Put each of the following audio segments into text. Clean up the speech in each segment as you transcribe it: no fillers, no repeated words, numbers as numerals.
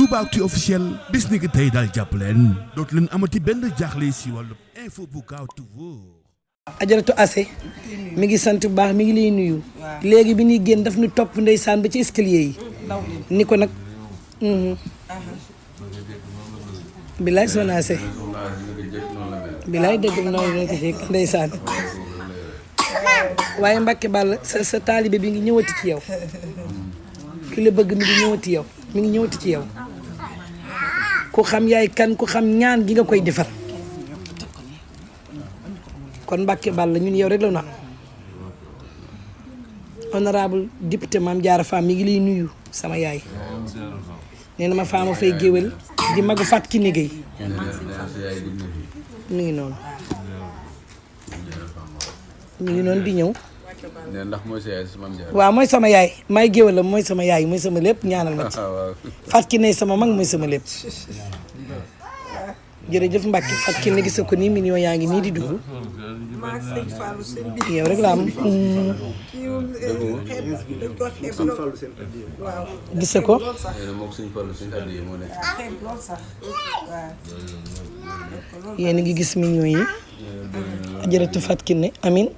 Toubactu officiel bis ni ki tey daal jàpp leen dootu leen amati benn jaaxle si wàllu info bu gaaw te wóor. Ajaratu Ase mi ngi sant bu baax mi ngi lay nuyu. léegi bi ñuy génn daf ñu topp ndeysaan ba ci escalier yi. ni ko nag. bilaay soxna Ase. bilaay dëgg noonu la ko fekk ndeysaan. waaye Mbacke Balla sa taalibe bi ngi ñëwati ci yow. ki la bëgg mi ngi ñëwati yow mi ngi ñëwati ci yow. ku xam yaay kan ku xam ñaan gi nga koy defar. kon Mbacke Balla ñun yow rek la ñu am. honorable député Mame Diarra Fam mi ngi lay nuyu sama yaay. nee na ma Fama fay géwél di magu fàtt ki liggéey. mi ngi noonu. mi ngi noonu di ñëw. ndax mooy sa yaay Mame Diarra. waaw mooy sama yaay may géwél la mooy sama yaay mooy sama lépp ñaanal ma ci. fàtt ki ne sama mag mooy sama lépp. jërëjëf Mbacke fàtt ki ne gis ko nii million yaa ngi nii di dugg. yow rek la am. gis ko. yéen a ngi gis millions yi. jërëjëf fàtt ki ne amin.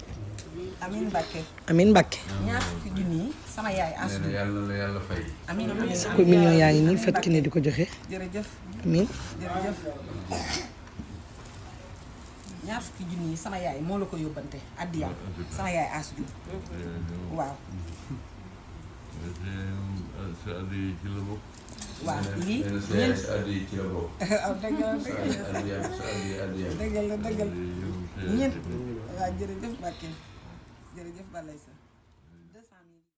Amin Mbacke. Amin Mbacke. ñaar fukki junni yi sama yaay asu. yàlla na yàlla fay. Amin amiin sa ko million yaa ngi nii fàtt ki ne di ko joxe. jërëjëf. amin. jërëjëf. ñaar fukki junni yi sama yaay moo la ko yóbbante addiya sama yaay asu ju waaw. waaw lii ñeent dëggal la dëggal ñeent waaw jërëjëf Mbacke jërëjëf Balaye sa